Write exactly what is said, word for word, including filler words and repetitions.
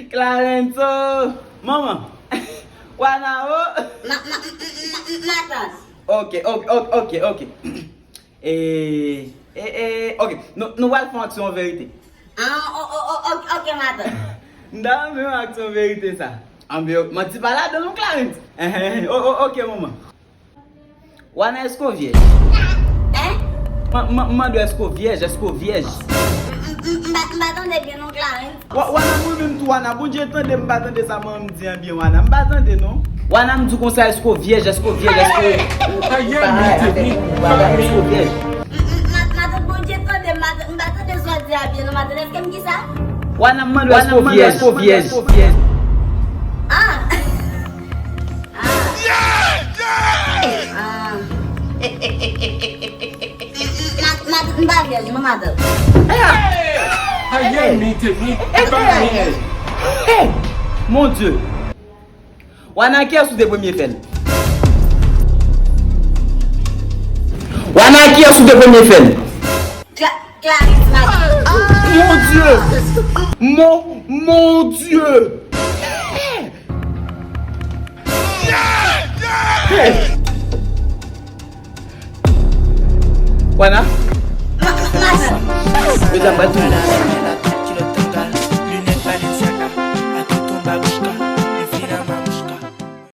Clarenzo, manman. Wanao. Ma, ma, ma, ma, matant. Ok, ok, ok, ok, ok. E, e, e, ok. Nou, nou pral fè yon aksyon verite. Ah, o, o, o, o, ok, matant. M ta renmen yon aksyon verite sa. Anben, manti pa ladan non, Clarenzo. O, o, ok, manman. Wana, èske w vyèj? Hein? M, m, m mande w, èske w vyèj? Èske w vyèj? M, m, m, m pa, m pa tande byen non, Clarenzo. Wa, Wana, mwen menm tou, Wana, Bondye tande, m pa tande sa manman m di an byen, Wana. M pa tande non. Wana, m di w konsa, èske w vyèj? Èske w vyèj? Èske w... Ayayay, Wana, èske w vyèj? M, m, ma, matant, Bondye tande, matant, m pa tande sa w di a byen non, matant. Èske m ki sa? Wana, m mande w, èske w vyèj? Èske w vyèj? Ah! Ah. Ah. Ma, ma, m pa vyèj non, matant. Ayayay, mi te mi. Hey! Mon Dieu! Wana, kiyès ou te premye fè l? Wana, kiyès ou te premye fè l? Cla-, Clarisse Marie. Mon Dieu! Mon, mon Dieu! Hey! Wana? Ma, ma, matant. Yo, sa pa tou.